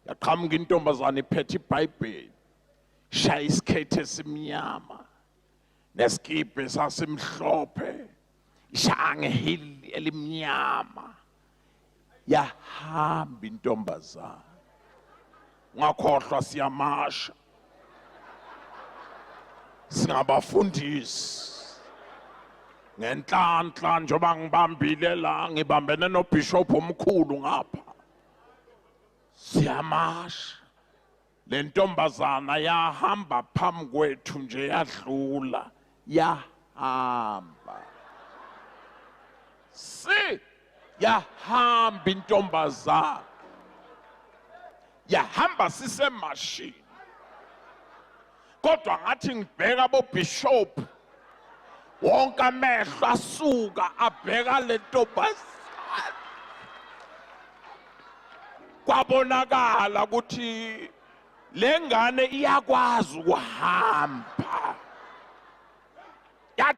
Yaqhamuka intombazane iphethe iBhayibheli, shaya isikhethe esimnyama nesikibhe sasimhlophe, ishaya ngehili elimnyama. Yahamba intombazane. Ungakhohlwa siyamasha, singabafundisi ngenhlanhla njengoba ngibambile la, ngibambene nobishop omkhulu ngapha, siyamasha. Le ntombazana yahamba phambi kwethu nje, yadlula, yahamba, si yahamba intombazana, yahamba sisemashini. Kodwa ngathi ngibheka abobishop, wonke amehlo asuka abheka le ntombazana, kwabonakala ukuthi le ngane iyakwazi ukuhamba.